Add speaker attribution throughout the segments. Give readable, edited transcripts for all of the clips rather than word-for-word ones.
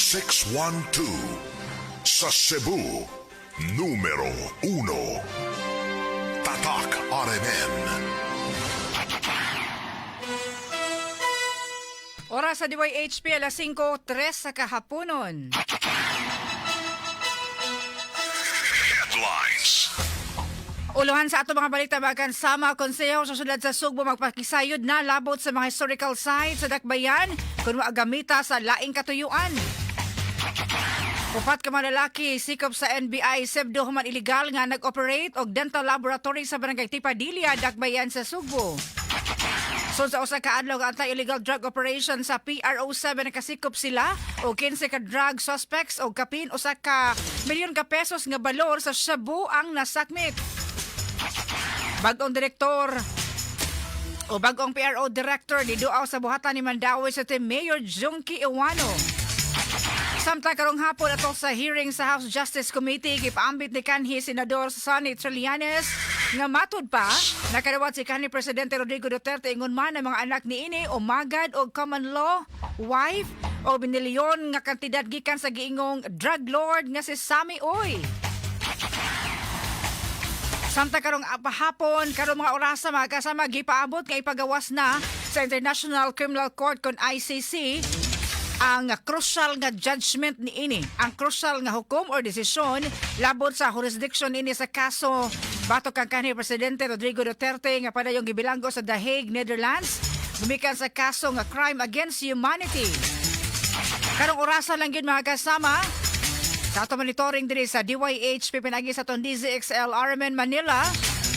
Speaker 1: 612. Sa Cebu, numero 1. Tatak RMN.
Speaker 2: Oras sa DYHP, alas 5:03 sa kahaponon.
Speaker 1: Headlines.
Speaker 2: Uluhan sa ato mga balita, bagan sama konseho sa syudad sa Sugbo magpakisayod na labot sa mga historical sites sa Dakbayan kung maagamita sa laing katuyuan. Upat ka mga lalaki sikop sa NBI Sebdo human illegal nga nag-operate og dental laboratory sa Barangay Tipadilla, Dakbayan sa Sugbo. So sa usa ka adlaw nga anti-illegal drug operation sa PRO7, nakasikop sila og 15 ka drug suspects og kapin 1 ka milyon ka pesos nga balor sa shabu ang nasakmit. Bagong direktor o bagong PRO director ni duaw sa buhatan ni Mandaue City Mayor Jonkie Ouano. Samtang karong hapon, ato sa hearing sa House Justice Committee, gipaambit ni kanhi Senador Sonny Trillanes nga matud pa nakadawat si kanhi Presidente Rodrigo Duterte ingon man ang mga anak niini umagad og common law wife o binilyon nga kantidad gikan sa giingong drug lord nga si Sammy Uy. Samtang karong hapon, karong mga orasa, mga kasama, gipaabot nga ipagawas na sa International Criminal Court kon ICC ang crucial nga judgment niini, ang crucial nga hukom or desisyon labot sa jurisdiction ini sa kaso batok kang kanhi Presidente Rodrigo Duterte nga padayong gibilanggo sa The Hague, Netherlands, gumikan sa kaso nga crime against humanity. Karong orasa lang yun, mga kasama, sa ato monitoring diri sa DYHP pinagi sa atong DZXL RMN Manila,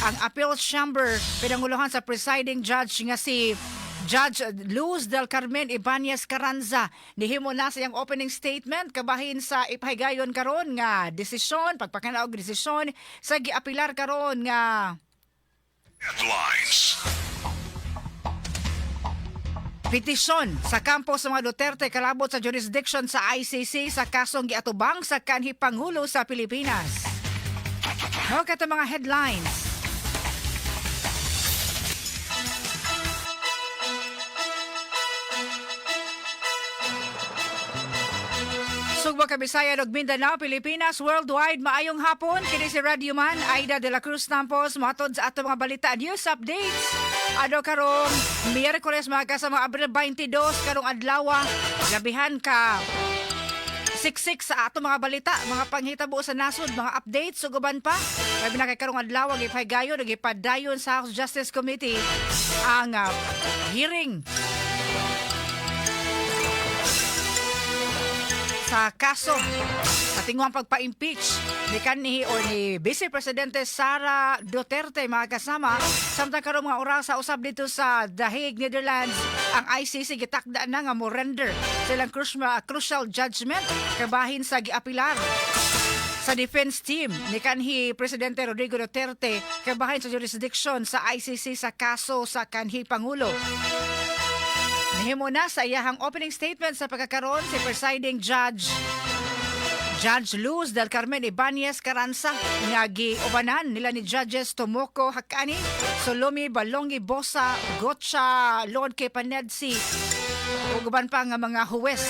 Speaker 2: ang appeal chamber pinanguluhan sa presiding judge nga si Judge Luz del Carmen Ibanez Carranza nihimo na sa iyang opening statement kabahin sa ipahigayon karon nga desisyon, pagpakanaog desisyon sa giapilar karon nga
Speaker 1: Headlines.
Speaker 2: petisyon sa kampo sa mga Duterte kalabot sa jurisdiction sa ICC sa kasong giatubang sa kanhi Pangulo sa Pilipinas. Mao kato mga headlines. Sugbo, Kabisayan ug Mindanao, Pilipinas, worldwide, maayong hapon. Kini si Radio Man, Aida de la Cruz Tampos, mohatod sa ato mga balita, news updates. Ano karong Miyerkules, mga kasama, Abril 22, karong adlaw, labihan ka siksik sa ato mga balita, mga panghitabo sa nasod, mga updates ug uban pa. Labi na kay karong adlaw gipahigayon ug gipadayon sa House Justice Committee ang hearing sa kaso sa tinguang pagpa-impeach ni kanhi or ni Vice Presidente Sara Duterte, mga kasama. Samtang karong mga oras sa usab dito sa The Hague, Netherlands, ang ICC gitakda na nga mo render silang crucial judgment kabahin sa giapilar sa defense team ni kanhi Presidente Rodrigo Duterte kabahin sa jurisdiction sa ICC sa kaso sa kanhi Pangulo. Nihimo na sa iyahang opening statement sa pagkakaroon si presiding judge, Judge Luz del Carmen Ibanez Carranza, nga giubanan nila ni Judges Tomoko Hakani, Solomi Balongi Bosa, Gocha Lord K. Panedsi ug uban pa nga mga huwes.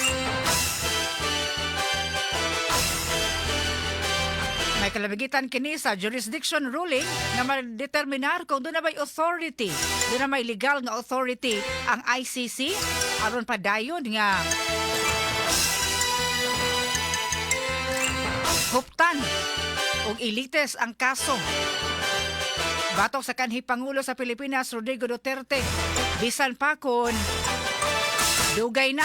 Speaker 2: May kalabigitan kini sa jurisdiction ruling na madeterminar kung doon na may authority, doon na may legal nga authority ang ICC aron padayon nga huptan og ilites ang kaso batok sa kanhi Pangulo sa Pilipinas Rodrigo Duterte, bisan pa kon dugay na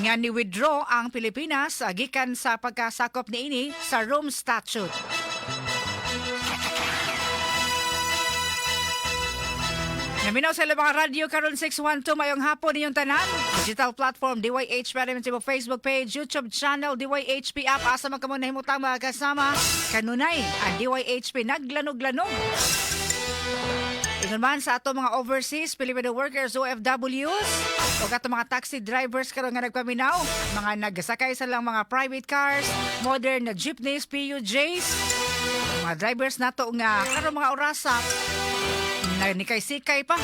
Speaker 2: nga ni withdraw ang Pilipinas gikan sa pagkasakop niini sa Rome Statute. Naminaw sa ilang mga radyo karon 612, mayong hapon ninyong tanan. Digital platform DYHP RMN Cebu, Facebook page, YouTube channel, DYHP app. Asa man kamo nahimutang, mga kasama. Kanunay ang DYHP naglanog-lanog. Ingon man sa ato mga overseas Filipino workers, OFWs, o ato mga taxi drivers karon nga nagpaminaw, mga nagsakay sa lang mga private cars, modern na jeepneys, PUJs, mga drivers nato nga karon mga orasa na nikay-sikay pa.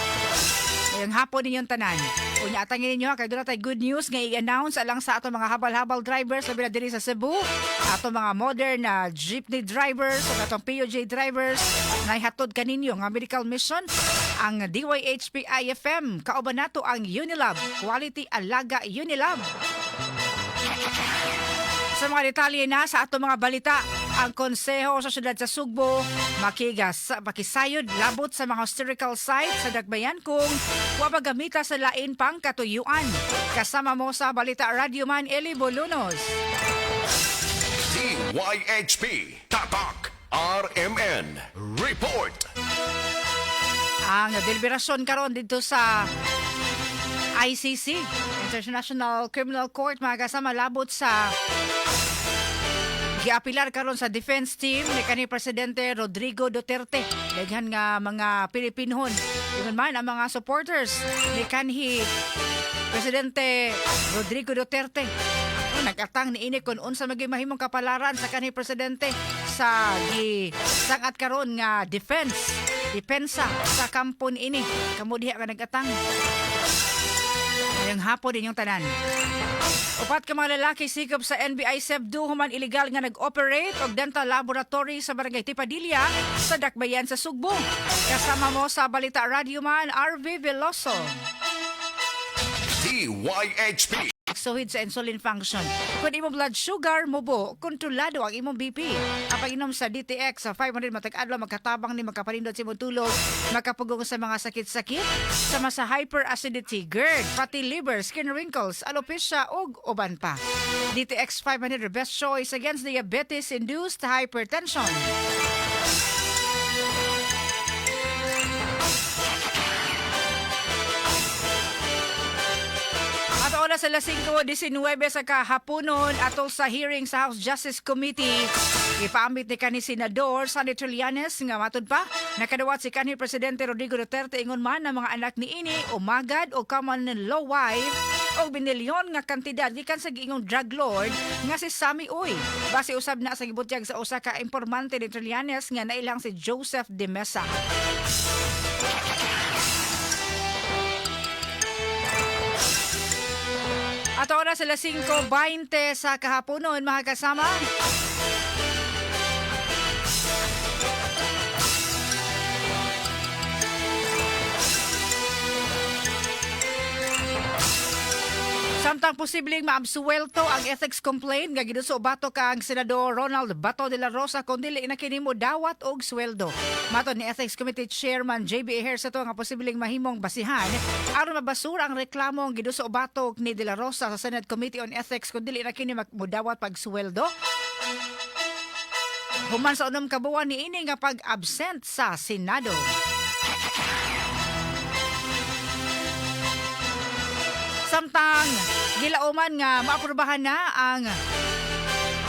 Speaker 2: Ngayong hapon ninyong tanan. Unya, atangin ninyo ha, kay doon tay good news nga i-announce alang sa ato mga habal-habal drivers labi na diri sa Cebu, ato mga modern na jeepney drivers ug atong PUJ drivers na ihatod kaninyo nga medical mission ang DYHP IFM. Kauban nato ang Unilab, Quality Alaga Unilab. Sa mga detalye na sa ato mga balita, ang konseho sa syudad sa Sugbo makigas makisayod labot sa mga historical site sa Dakbayan kung wa magamita sa lain pang katuyuan. Kasama mo sa Balita Radyoman Eli Bolunos.
Speaker 1: DYHP Tatak RMN Report.
Speaker 2: Ang deliberasyon karon dito sa ICC, International Criminal Court, mga kasama, labot sa giapilar karon sa defense team ni kanhi Presidente Rodrigo Duterte. Daghan nga mga Pilipinhon. Ingon man ang mga supporters ni kanhi Presidente Rodrigo Duterte. Oh, nag-atang ni ini kung unsa maging mahimong kapalaran sa kanhi presidente sa gisangat karon nga defense depensa sa kampon ini. Kamo diha nga nag-atang. Ngayong hapon inyong tanan. Upat ka mga lalaki sikop sa NBI Sebdu human illegal nga nag-operate og dental laboratory sa Barangay Tipadilla sa Dakbayan sa Sugbo. Kasama mo sa Balita Radyoman RV Veloso.
Speaker 1: DYHP
Speaker 2: Suhid sa insulin function. Kung imong blood sugar mubo, kontrolado ang imong BP. Ang pag-inom sa DTX sa 500 matag adlaw magkatabang ni makapanindot sa imong tulog, makapugong sa mga sakit-sakit, sama sa hyperacidity, GERD, fatty liver, skin wrinkles, alopecia ug uban pa. DTX 500, the best choice against diabetes-induced hypertension. At oras alas 5:19 sa kahaponon atol sa hearing sa House Justice Committee. Ipaambit ni kanhi Senador Sonny Trillanes nga matud pa nakadawat si kanhi Presidente Rodrigo Duterte, ingon man ang mga anak niini umagad og common law wife og binilyon nga kantidad gikan sa giingong drug lord nga si Sammy Uy. Base usab na sa gibutyag sa usa ka informante ni Trillanes nga nailang si Joseph De Mesa. At oras alas 5:20 sa kahaponon, mga kasama. Samtang posibleng maabsuwelto ang ethics complaint nga giduso batok kang Senador Ronald Bato de la Rosa kung dili na kini mo dawat og sweldo. Matod ni Ethics Committee Chairman JB Ejercito nga posibleng mahimong basihan aron mabasura ang reklamong giduso batok ni de la Rosa sa Senate Committee on Ethics kung dili na kini modawat pag sweldo human sa 6 ka buwan ni ini nga pag-absent sa Senado. Samtang gilauman nga maaprubahan na ang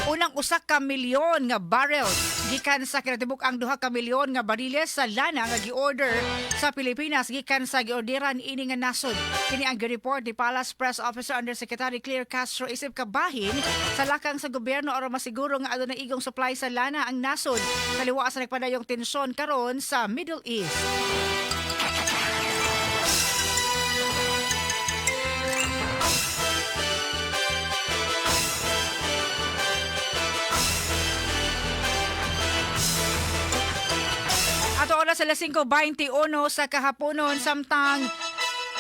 Speaker 2: unang 1 ka milyon nga barrel gikan sa kinatibuk ang 2 ka milyon nga bariles sa lana nga gi-order sa Pilipinas gikan sa giorderan ini nga nasod. Kini ang gi-report ni Palace Press Officer Undersecretary Claire Castro isip kabahin sa lakang sa gobyerno aron masiguro nga adunay igong supply sa lana ang nasod kaliwa sa nagpadayong tensyon karon sa Middle East. Ato oras alas 5:21 sa kahaponon, samtang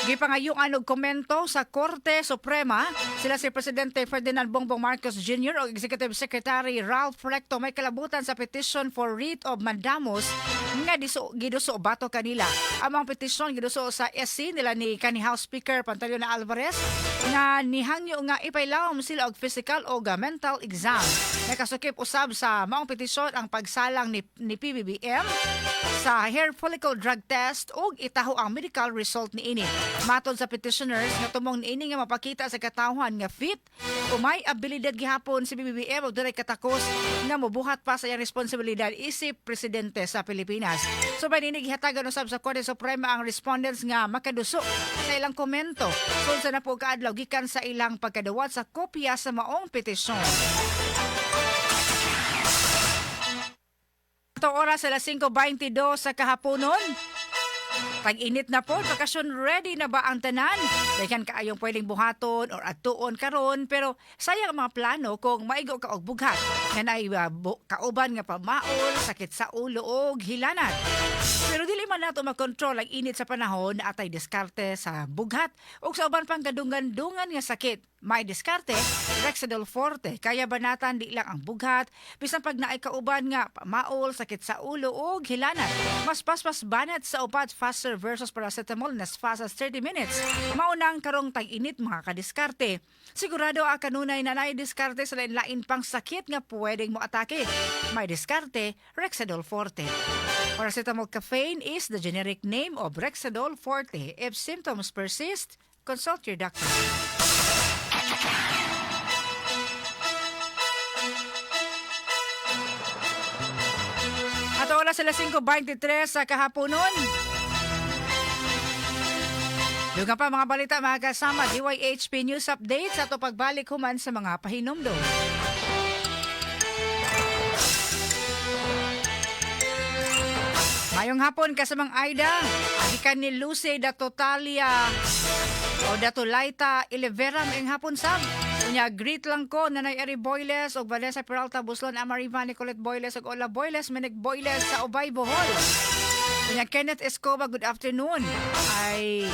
Speaker 2: gipangayuan og komento sa Korte Suprema sila si Presidente Ferdinand Bongbong Marcos Jr. o Executive Secretary Ralph Recto may kalabutan sa petition for writ of mandamus nga giduso batok kanila. Ang mga petisyon giduso sa SC nila ni kanhi House Speaker Pantaleon Alvarez nga nihangyo nga ipailawom sila og physical o mental exam. Nakasukip usab sa maong petisyon ang pagsalang ni PBBM sa hair follicle drug test ug itaho ang medical result niini. Matod sa petitioners nga tumong niini nga mapakita sa katawhan nga fit o may abilidad gihapon si PBBM ug dunay katakos nga mobuhat pa sa iyang responsibilidad isip presidente sa Pilipinas. So niini gihatagan usab sa Korte Suprema ang respondents nga makaduso sa ilang komento sulod sa napo kaadlaw gikan sa ilang pagkadawat sa kopya sa maong petisyon. Ito oras alas 5:22 sa kahaponon. Tag-init na po, bakasyon ready na ba ang tanan? Daghan kaayong pwedeng buhaton or atuon karon, pero sayang ang mga plano kung maigo ka og bughat nga naay kauban nga pamaol, sakit sa ulo og hilanat. Pero dili man nato makontrol ang init sa panahon na atay diskarte sa bughat ug sa uban pang kadungan-dungan nga sakit. May diskarte, Rexidol Forte. Kaya banatan di lang ang bughat, bisan pag naay kauban nga pamaol, sakit sa ulo ug hilanat. Mas paspas banat sa upat, faster versus paracetamol na as fast as 30 minutes. Maunang karong tag-init, mga kadiskarte. Sigurado ang kanunay na naay diskarte sa lain-lain pang sakit nga pwedeng mo atake. May diskarte, Rexidol Forte. Paracetamol caffeine is the generic name of Rexidol Forte. If symptoms persist, consult your doctor. At oras sila 5:23 sa kahaponon. Dugang pa mga balita, mga kasama, DYHP News Updates ato pagbalik human sa mga pahinumdom. Mayong hapon, kasamang Aida, gikan ni Lucy da Totalia o Datulaita Ilevera, mayong hapon sab. Unya greet lang ko Nanay Eri Boyles og Vanessa Peralta Buslon, Amariva Nicolette Boyles og Ola Boyles, Menek Boyles sa Ubay, Bohol. Unya Kenneth Escoba, good afternoon. Ay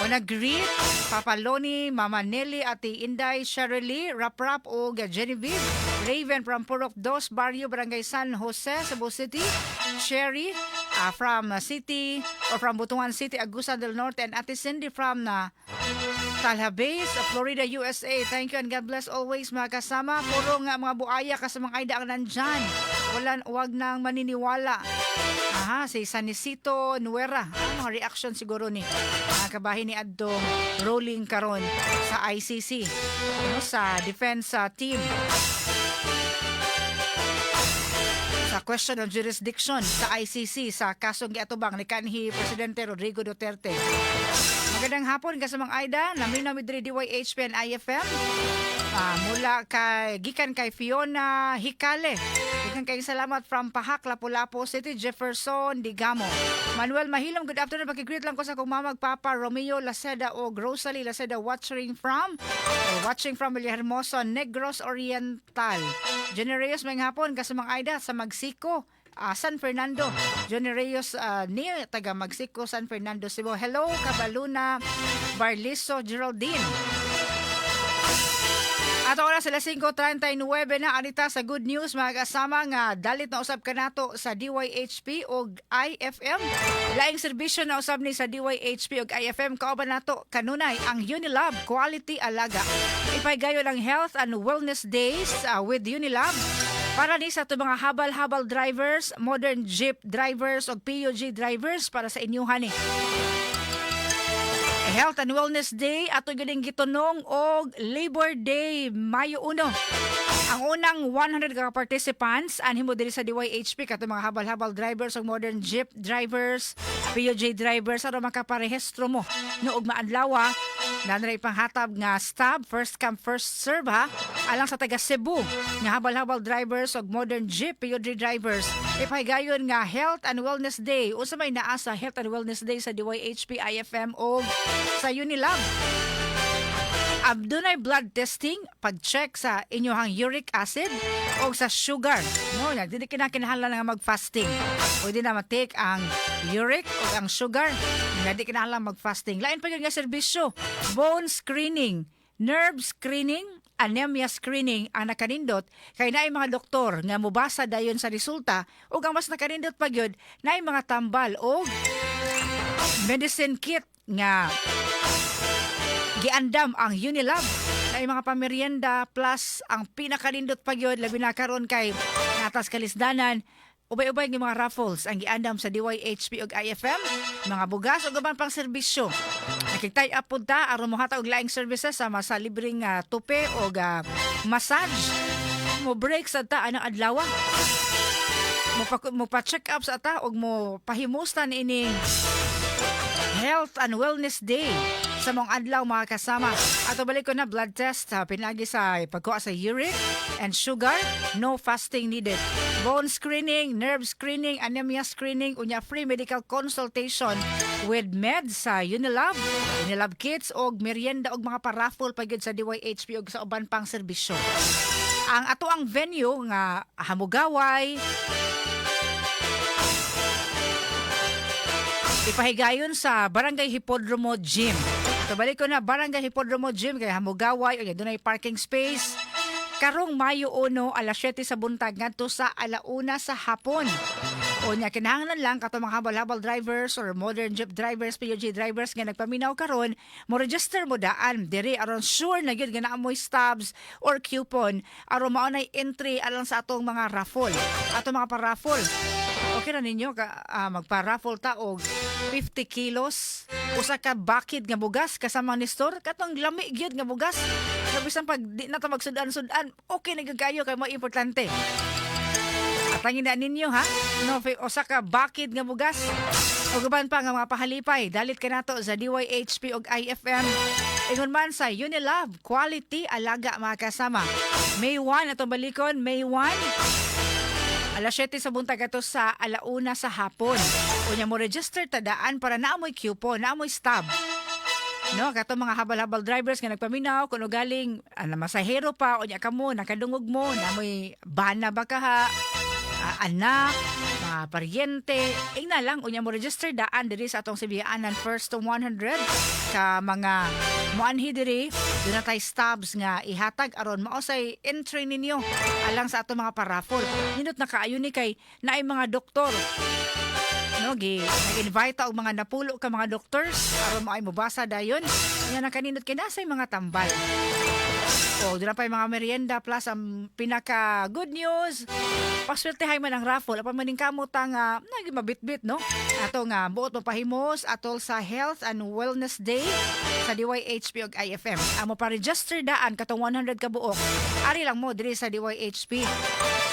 Speaker 2: wanna greet Papa Loni, Mama Nelly, Ate Inday, Shirley, Rap Rap og Genevieve, Raven from Purok Dos, Barrio Barangay San Jose, Cebu City, Sherry from City or from Butuan City, Agusan del Norte, and Ate Cindy from Talha Base, Florida, USA. Thank you and God bless always, mga kasama. Puro nga mga buaya, kasamang Aida, ang nandyan. Wala, wag nang maniniwala. Aha, si Sanicito Nuera. Ah, mga reaction siguro ni mga kabahin ni adtong rolling karon sa ICC, no, sa defense team sa question of jurisdiction sa ICC sa kasong giatubang ni kanhi Presidente Rodrigo Duterte. Magandang hapon, kasamang Aida, naminaw mi diri DYHP and IFM. Ah, mula kay gikan kay Fiona Hikale. Gikan kay salamat from Pahak, Lapu-Lapu City, Jefferson Digamo. Manuel Mahilom, good afternoon. Paki-greet lang ko sa akong mama, papa Romeo Laceda o Rosalie Laceda watching from Villahermosa, Negros Oriental. Jenny Reyes, may hapon, kasamang Aida sa Magsiko, San Fernando. Johnny Reyes ni taga Magsico, San Fernando, Cebu. Hello, Kabaluna, Barliso, Geraldine. At oras sila 5:39 na, anita sa good news, mga kasama, nga dalit na usab kanato sa DYHP og IFM. Laing serbisyo na usab ni sa DYHP og IFM, kauban nato kanunay ang Unilab Quality Alaga. Ipaygayon ang Health and Wellness Days with Unilab. Para ni sa ato mga habal-habal drivers, modern jeep drivers og PUG drivers, para sa inyuhan ni. Health and Wellness Day ato ganing gitunong og Labor Day, Mayo 1. Ang unang 100 ka participants anhi mo diri sa DYHP, kato mga habal-habal drivers ug modern jeep drivers, PUJ drivers, aron makaparehistro mo no ug maadlawa na panghatab nga stab, first come first serve ha, alang sa taga Cebu nga habal-habal drivers ug modern jeep, PUJ drivers. Ipahigayon nga Health and Wellness Day. Unsa may naa sa Health and Wellness Day sa DYHP, IFM o sa Unilab? Adunay blood testing, pag-check sa inyong uric acid o sa sugar. No, dili kinakinahanglan nga mag-fasting. Pwede na ma-take ang uric o ang sugar. Nga di kinahanglan mag-fasting. Lain pa gyud nga serbisyo. Bone screening, nerve screening, anemia screening. Ang nakanindot kay naay mga doktor nga mubasa dayon sa resulta, ug ang mas nakanindot pa gyud, naay mga tambal o medicine kit nga giandam ang Unilab na mga pamerienda, plus ang pinakanindot pa gyud, labi na karon kay natas kalisdanan, ubay-ubay ng mga raffles ang giandam sa DYHP ug IFM, mga bugas ug uban pang serbisyo. Nakig-tie up pud ta aron mohatag og laing services sama sa libreng tupe og massage. Mo break sa ta anang adlaw, mo pa check up sa ta ug mo pahimustan ining Health and Wellness Day sa mong adlaw, mga kasama. Ato balik ko na blood test ha, pinagi sa pagkuha sa uric and sugar, no fasting needed. Bone screening, nerve screening, anemia screening, unya free medical consultation with meds sa Unilab, Unilab kits og merienda og mga paraffle pa gyud sa DYHP og sa uban pang serbisyo. Ang ato ang venue nga Hamugaway, ipahigayon sa Barangay Hipodromo Gym. So balik ko na Barangay Hipodromo Gym kay Hamugaway o dunay parking space. Karong Mayo 1, alas 7 sa buntag ngadto sa alauna sa hapon. O nya kinahanglan lang kato mga habal-habal drivers or modern jeep drivers, PUG drivers nga nagpaminaw karon, mo register mo daan diri aron sure na gyud nga naa moy stubs or coupon aron mao nay entry alang sa atong mga raffle. Atong mga paraffle. Okay ra ninyo ka magpa-raffle ta og 50 kilos usa ka bucket nga bugas kasama ni store, katong lami gyud nga bugas. Nga bisan pag di na ta magsudan-sudan, okay na gyud kayo kay mo importante. Atangin na ninyo ha. No, usa ka bucket nga bugas. Ug uban pa nga mga pahalipay, dalit kanato sa DYHP ug IFM. Ingon man sa Unilab, quality alaga, mga kasama. May 1 atong balikon, May 1. Alas 7 sa buntag ato sa alauna sa hapon. Unya mo register tadaan para naamoy coupon, naamoy stub. No, kato mga habal-habal drivers nga nagpaminaw kuno galing ana masahero pa, unya kamo nakadungog mo naamoy bana ba kaha, anak, mga paryente, ingna lang unya mo register daan diri sa atong Sibianan. First to 100 ka mga moanhi diri, duna tay stubs nga ihatag aron mao say entry ninyo alang sa atong mga paraffle. Nindot na kaayo ni kay naay mga doktor, no, gi nag-invite og mga napulo ka mga doctors aron mo ay mobasa dayon. Nya nakaninot kay nasay mga tambal. O, doon na pa yung mga merienda, plus ang pinaka good news, pasweltehay man ang raffle. Apan maning kamot ang naging mabitbit, no? Ato nga, buot mo pahimos atol sa Health and Wellness Day sa DYHP ug IFM. Amo pa-register daan katong 100 ka buok. Ari lang mo diri sa DYHP.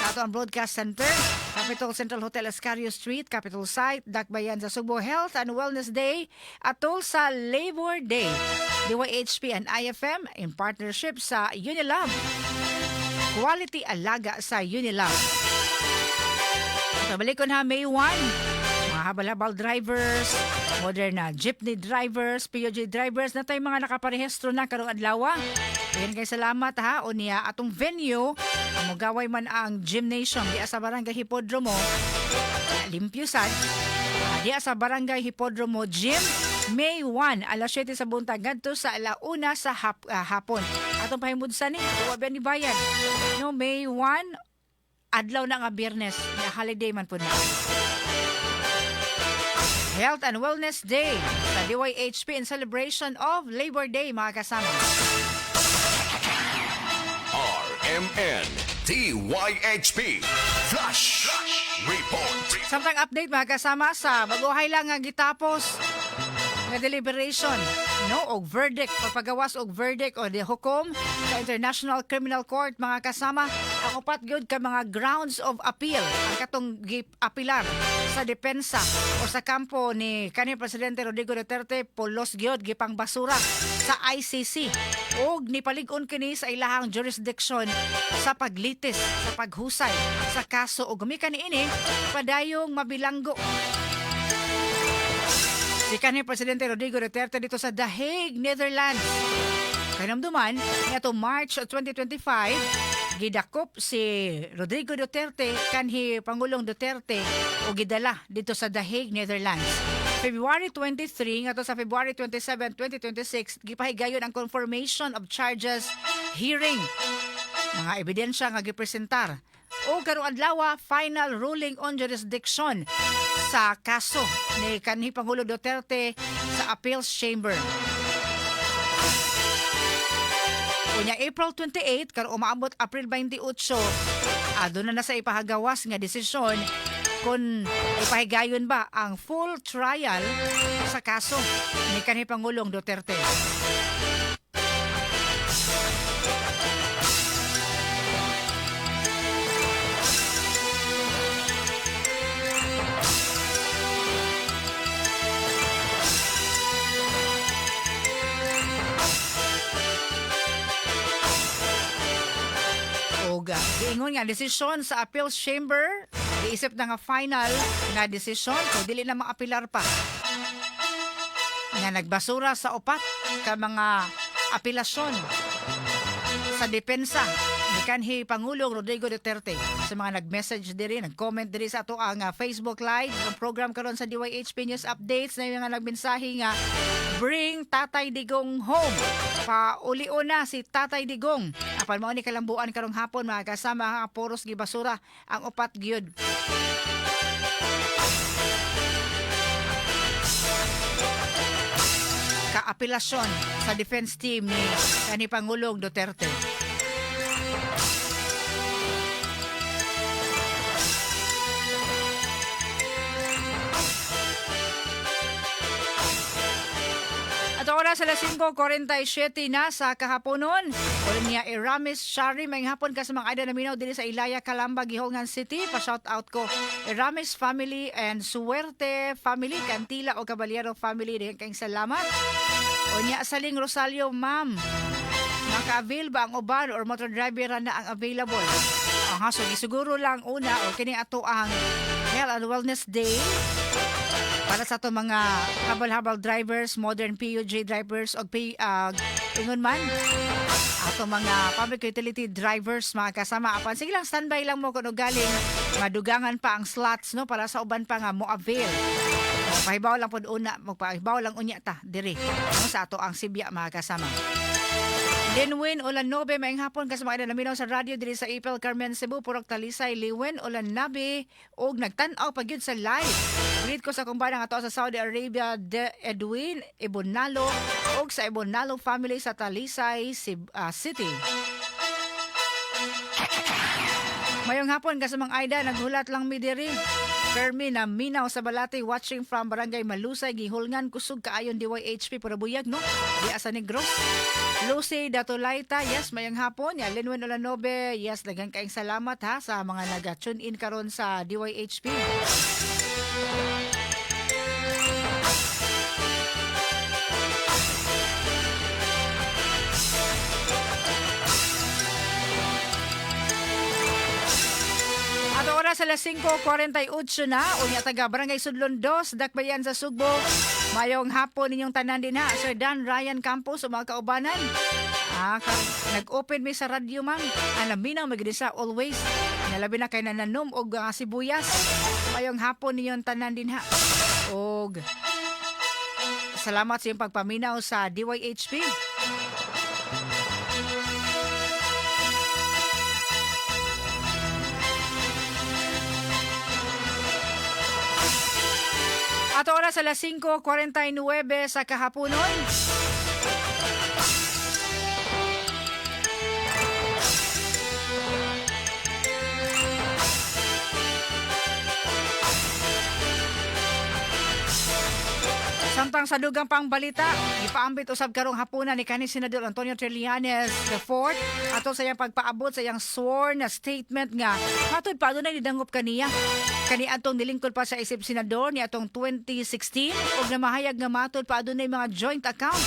Speaker 2: Sa ato ang Broadcast Center, Capitol Central Hotel, Escario Street, Capitol Site, Dakbayan sa Sugbo. Health and Wellness Day atol sa Labor Day. DYHP and IFM in partnership sa Unilab. Quality alaga sa Unilab. So, balik ko na May 1. Mga habal-habal drivers, modern na jeepney drivers, PUG drivers, na tayo mga nakaparehistro na karong adlaw. Ayan kay salamat ha. O niya atong venue, ang mugaway man ang gymnasium diya sa Barangay Hipodromo. Limpyo sad. Diya sa Barangay Hipodromo Gym, May 1, alas 7 sa buntag ngadto sa alauna sa hapon. Atong pahimudsan ni, wa ba ni bayad. No, May 1, adlaw na nga Biyernes, nga holiday man pud na. Health and Wellness Day sa DYHP in celebration of Labor Day, mga kasama.
Speaker 1: RMN DYHP Flash Report.
Speaker 2: Samtang update, mga kasama, sa baguhay lang nga gitapos nga deliberation, no, og verdict, pagpagawas og verdict o di hukom sa International Criminal Court, mga kasama, ang upat gyud ka mga grounds of appeal ang katong apilar sa depensa o sa kampo ni kanhi Presidente Rodrigo Duterte, pulos gyud gipang basura sa ICC og nipalig-on kini sa ilahang jurisdiction sa paglitis, sa paghusay sa kaso, og gumikan niini padayong mabilanggo si kanhi Presidente Rodrigo Duterte dito sa The Hague, Netherlands. Kahinumduman, niadto March 2025, gidakop si Rodrigo Duterte kanhi Pangulong Duterte o gidala dito sa The Hague, Netherlands. February 23 ngadto sa February 27, 2026, gipahigayon ang confirmation of charges hearing, mga ebidensya nga gipresentar. O karong adlaw, final ruling on jurisdiction sa kaso ni kanhi Pangulo Duterte sa Appeals Chamber. Unya April 28 karon umaabot April 28, aduna na sa ipahagawas nga desisyon kung ipahigayon ba ang full trial sa kaso ni kanhi Pangulong Duterte. Og Og giingon nga desisyon sa appeals chamber giisip na nga final nga desisyon kung dili na maapilar pa, nga nagbasura sa upat ka mga apelasyon sa depensa ni kanhi Pangulong Rodrigo Duterte. Sa mga nag-message diri, nag-comment diri sa ato ang Facebook Live ang program karon sa DYHP News Updates, na yung mga nagmensahe nga "Bring Tatay Digong home. Paulio na si Tatay Digong." Apan mao ni kalambuan karong hapon, mga kasama, nga puros gibasura ang upat gyud kaapelasyon sa defense team ni kanhi Pangulong Duterte. At oras alas 5:47 na sa kahaponon. Ulo niya Eramis Shari, may hapon ka sa mga idol na minaw diri sa Ilaya, Calamba, Guihulngan City. Pa-shout out ko Eramis family and Suerte family, Cantila o Caballero family. Daghang kayong salamat. O niya Saling Rosalio, ma'am. Maka-avail ba ang uban or motor driver na ang available? Ang haso, isiguro lang una o kini ato ang Health and Wellness Day para sa ato mga habal-habal drivers, modern PUJ drivers og ingon man ato mga public utility drivers, mga kasama. Apan sige lang, standby lang mo kuno galing madugangan pa ang slots, no, para sa uban pa nga mo avail. Pahibaw lang pod una, magpahibaw lang unya ta diri, no, sa ato ang Sibya, mga kasama. Linwin Olanobe, maayong hapon ka sa mga naminaw sa radyo diri sa Ipil Carmen Cebu, Purok Talisay, Liwin Olanabe, og nagtan-aw pa gyud sa live. Greet ko sa akong nga ato sa Saudi Arabia, De Edwin Ebonalo, og sa Ebonalo family sa Talisay City. Mayong hapon ka sa mga Aida, naghulat lang mi diri. Fermi na minaw sa Balate, watching from Barangay Malusay, Guihulngan, kusog kaayon DYHP, puro buyag, no? Di asa Negros. Lucy Datulaita, yes, mayong hapon. Ya, Linwen Olanobe, yes, daghan kaayong salamat ha sa mga naga-tune in karon sa DYHP. At oras alas 5:48 na, unya taga Barangay Sudlon 2, Dakbayan sa Sugbo. Mayong hapon ninyong tanan din ha. Sir Dan Ryan Campos o mga kaubanan. Ah, nag-open mi sa radyo, ma'am. Alam mi na magdisa always. Nalabi na kay nananom og sibuyas. Mayong hapon ninyong tanan din ha. Og salamat sa iyong pagpaminaw sa DYHP. At oras alas 5:49 sa kahaponon. Samtang sa dugang pang balita, ipaambit usab karong hapuna ni kanhi Senador Antonio Trillanes IV ato sa iyang pagpaabot sa iyang sworn na statement nga matud pa adunay nidangop kaniya kani atong nilingkod pa sa isip senador ni atong 2016 ug namahayag nga matud pa adunay mga joint account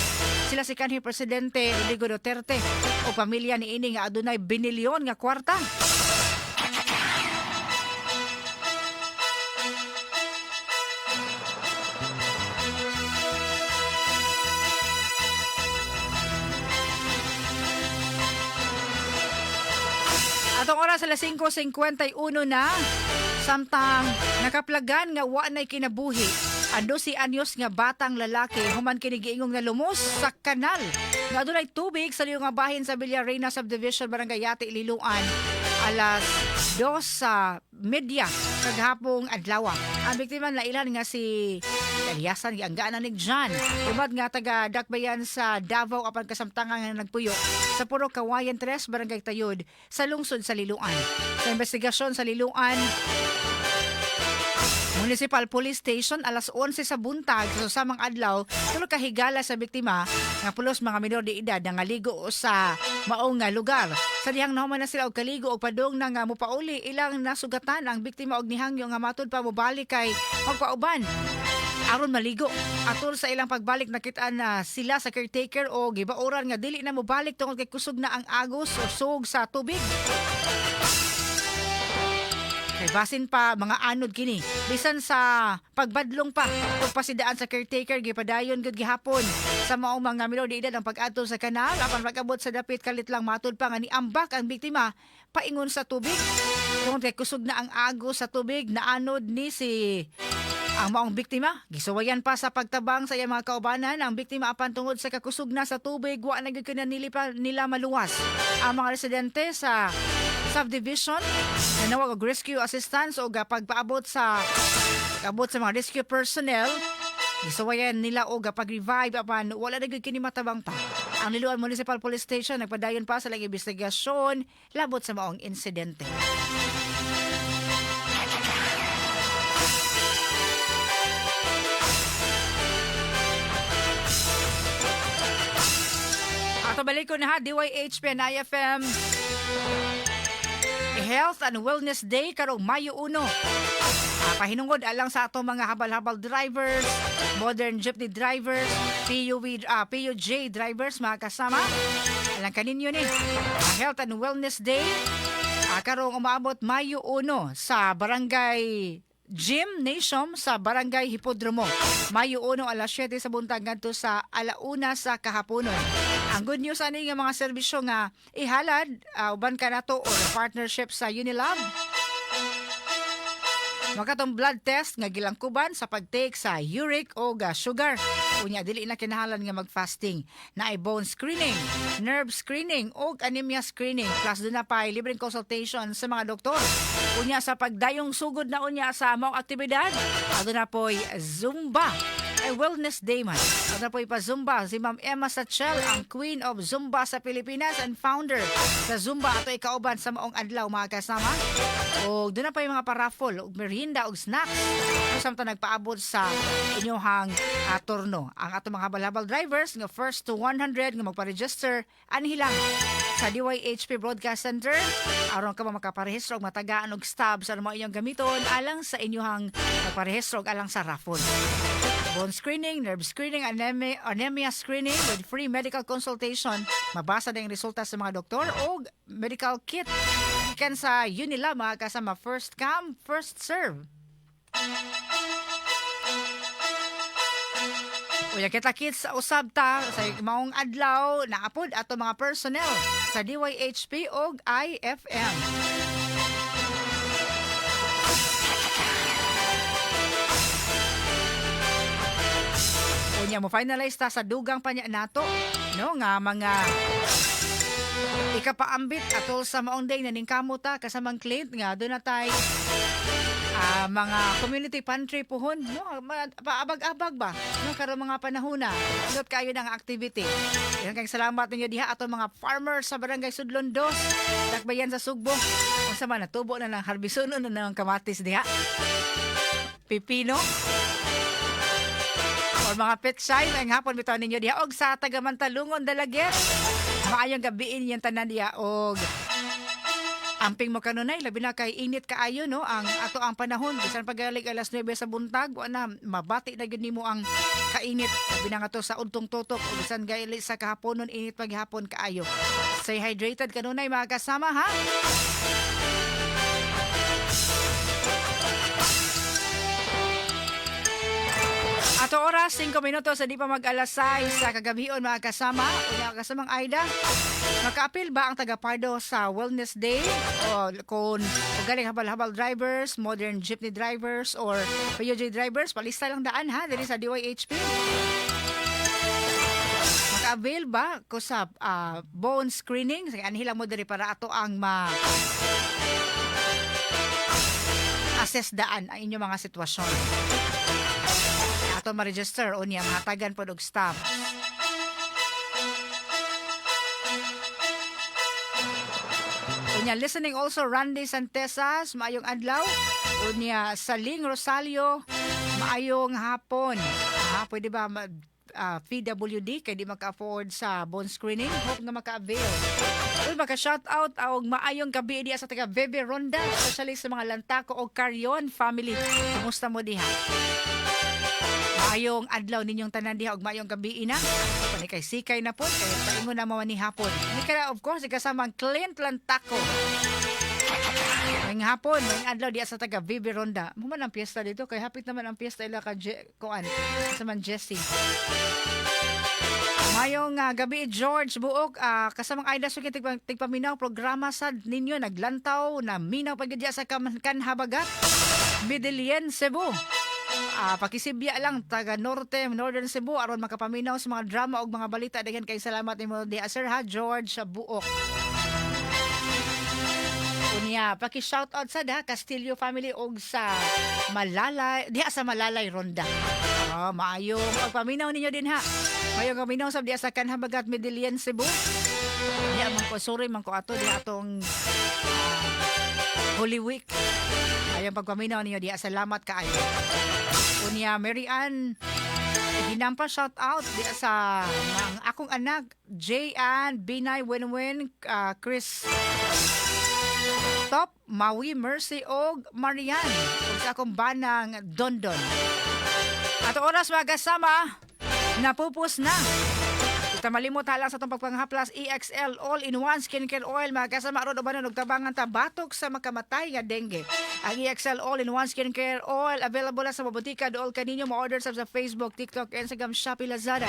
Speaker 2: sila si kanhi presidente Rodrigo Duterte o pamilya niini nga adunay binilyon nga kwarta. Atong oras alas 5:51 na, samtang nakaplagan nga wa na'y kinabuhi ang 12 anyos nga batang lalaki human kini giingong nalumos sa kanal nga adunay tubig sa nga bahin sa Villarena Subdivision, Barangay Yati, Liloan, alas 2 sa medya kagahapong adlaw. Ang biktima nailan nga si Aliasan gianggaan ni John. Lumad nga taga Dakbayan sa Davao apan kasamtangan nga nagpuyo sa Purok Kawayan 3, Barangay Tayod sa lungsod sa Liloan. Sa investigasyon sa Liloan Municipal Police Station alas 11 sa buntag sa samang adlaw, tulo ka higala sa biktima nga pulos mga minor de edad nangaligo sa maong nga lugar. Sa dihang nahuman na sila og kaligo og padung na nga mopauli, ilang nasugatan ang biktima og nihangyo nga matud pa mobalik kay magpauban. Aron maligo. Atol sa ilang pagbalik, nakita na sila sa caretaker o gibauran nga dili na mobalik tungod kay kusog na ang agos o sug sa tubig. Kay basin pa mga anod kini. Bisan sa pagbadlong pa ug pasidaan sa caretaker, gipadayon gud gihapon sa maong mga minor de edad ang pag-adto sa kanal. Apan pag-abot sa dapit, kalit lang matud pa nga niambak ang biktima paingon sa tubig. Tungod kay kusog na ang agos sa tubig, naanod ni si ang maong biktima. Gisuwayan pa sa pagtabang sa iyang mga kaubanan ang biktima, apan tungod sa kakusog na sa tubig, wa na gyud nila, nila maluwas. Ang mga residente sa subdivision nanawag og rescue assistance o pagpaabot sa abot sa mga rescue personnel, gisuwayan nila og pag-revive apan wala na gyud kini matabang pa. Ang Liloan Municipal Police Station nagpadayon pa sa ilang investigasyon labot sa maong insidente. Ato balik ko na ha, DYHP and IFM Health and Wellness Day karong Mayo 1. Pahinungod alang sa atong mga habal-habal drivers, modern jeepney drivers, PUV, PUJ drivers, mga kasama. Alang kaninyo ni. Health and Wellness Day karong umaabot Mayo 1 sa Barangay Gymnasium sa Barangay Hipodromo. Mayo 1, alas 7 sa buntag ngadto sa alauna sa kahaponon. Ang good news ani nga mga serbisyo nga ihalad uban kanato or partnership sa Unilab. Makatong blood test nga gilangkuban sa pag-take sa uric o ga sugar. Unya dili na kinahanglan nga mag-fasting. Naay bone screening, nerve screening o anemia screening. Plus duna pa libreng consultation sa mga doktor. Unya sa pagdayong sugod na unya sa maong aktibidad, aduna po'y Zumba. Ay, Wellness Day man. Aduna po'y pa Zumba si Ma'am Emma Sachel, ang Queen of Zumba sa Pilipinas and founder sa Zumba, ato ikauban sa maong adlaw, mga kasama. O duna pa yung mga pa-raffle og merienda og snacks. Samtang nagpaabot sa inyong turno. Ang atong mga habal-habal drivers nga first to 100 nga magpa-register anhi lang sa DYHP Broadcast Center aron ka makaparehistro og matagaan og stub sa mga inyong gamiton alang sa inyong pagparehistro og alang sa raffle. Bone screening, nerve screening, anemia screening with free medical consultation. Mabasa na yung resulta sa mga doktor o medical kit. Gikan sa Unilab, mga kasama, first come, first serve. Uya kita kits sa usab ta sa maong adlaw naapod ato mga personnel sa DYHP og IFM. Unya mo finalize ta sa dugang pa niya nato, no, nga mga ikapaambit atol sa maong day na ningkamot ta kasamang Clint nga duna tay mga community pantry puhon, no, paabag-abag ba, no, karon mga panahon na not kayo ng activity. Yan kay salamat ninyo diha ato mga farmers sa Barangay Sudlon Dos, Dakbayan sa Sugbo. Unsa man, natubo na ng harbisuno na ng kamatis diha, pipino or mga petsay, maayong hapon bitaw ninyo diha. Og sa taga Mantalungon, Dalaguete, maayong gabiin yung tanan diha og amping mo kanunay, labi na kay init kaayo, no, ang ato ang panahon. Bisan pagalig alas 9 sa buntag, wa na mabati na gyud nimo ang kainit, labi na nga to sa udtong tutok o bisan gali sa kahaponon, init paghapon kaayo. Stay hydrated kanunay, mga kasama, ha. Ato oras, 5 minuto sa di pa mag alas 6 sa kagabion, mga kasama. Unya kasamang Aida, makaapil ba ang taga-Pardo sa Wellness Day? O kung galing habal-habal drivers, modern jeepney drivers, or PUJ drivers, palista lang daan ha, diri sa DYHP. Maka-avail ba ko sa bone screening? Sige, anhi lang mo diri para ato ang ma assess daan ang inyong mga sitwasyon. Ato ma-register o niya mahatagan pod og stamp. Unya listening also Randy Santesas, maayong adlaw. Unya Saling Rosalio, maayong hapon. Ha, pwede ba PWD kay di maka-afford sa bone screening. Hope nga maka-avail. Uy, maka-shout out og maayong gabi diha sa taga Bebe Ronda, especially sa mga Lantako og Carrion family. Kumusta mo diha? Maayong adlaw ninyong tanan diha og maayong gabi na. Pani kay sikay na po kay paingon na mo ni hapon. Ni kaya, of course, kasama ang Clint Lantako. Maayong hapon, maayong adlaw diha sa taga Bebe Ronda. Mo man ang piyesta dito kay hapit naman ang piyesta ila ka kuan sa man Jesse. Mayong gabi, George Buok, kasamang Aida Suki, tigpaminaw programa sad ninyo, naglantaw na minaw pag sa Kanhabagat, Medellin, Cebu. Pakisibya lang taga Norte, Northern Cebu aron makapaminaw sa mga drama ug mga balita. Daghan kay salamat nimo diha, sir ha, George Buok. Unya, paki-shout out sa da Castillo family og sa Malalay, diha sa Malalay Ronda. Oh, maayong pagpaminaw ninyo din ha. Maayong paminaw sa diha sa Kanhabagat, Medellin, Cebu. Diha man ko, sorry man ko ato diha atong Holy Week. Ayong pagpaminaw ninyo diha, salamat kaayo. Unya, Mary Ann Hinampa, shout out diha sa mga akong anak J. Ann Binay Winwin, Chris Top, Maui, Mercy og Marian ug sa akong banang Dondon. Ato oras, mga kasama, napupos na. Ita malimot halang sa atong pagpanghaplas EXL All-in-One Skincare Oil, mga kasama, aron ubanon og tabangan ta batok sa makamatay nga dengue. Ang EXL All-in-One Skincare Oil available na sa mabutika dool kaninyo, ma-order sa Facebook, TikTok, Instagram, Shopee, Lazada.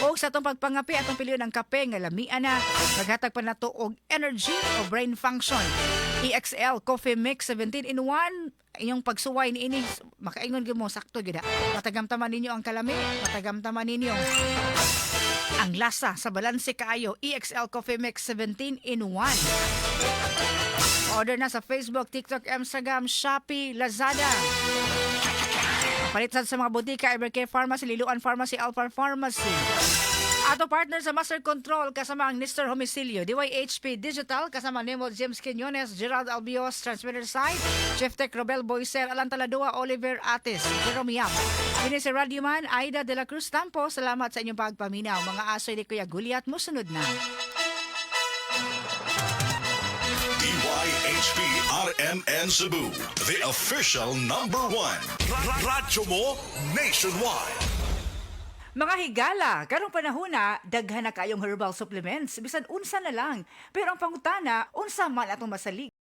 Speaker 2: Og sa atong pagpangape, atong piliyon ang kape nga lamian na maghatag pa nato og energy o brain function. EXL Coffee Mix 17 in 1, inyong pagsuway ni ini makaingon gyud mo sakto gyud. Matagamtaman ninyo ang kalami, matagamtaman ninyo ang lasa sa balanse kaayo. EXL Coffee Mix 17 in 1. Order na sa Facebook, TikTok, Instagram, Shopee, Lazada. Palit sa mga butika, Evercare Pharmacy, Liloan Pharmacy, Alpha Pharmacy. Ato partner sa Master Control kasama ang Mr. Homicilio, DYHP Digital kasama Nemo James Quinones, Gerald Albios, Transmitter Side, Chef Tech Robel Boyser, Alan Taladua, Oliver Atis, Jerome Yap. Kini si Radyoman, Aida de la Cruz Tampo, salamat sa inyong pagpaminaw. Mga aso ni Kuya Guliat, musunod na.
Speaker 1: DYHP RMN Cebu, the official number one. Radyo mo nationwide.
Speaker 2: Mga higala, karong panahona, daghan na kayong herbal supplements, bisan unsa na lang. Pero ang pangutana, unsa man atong masalig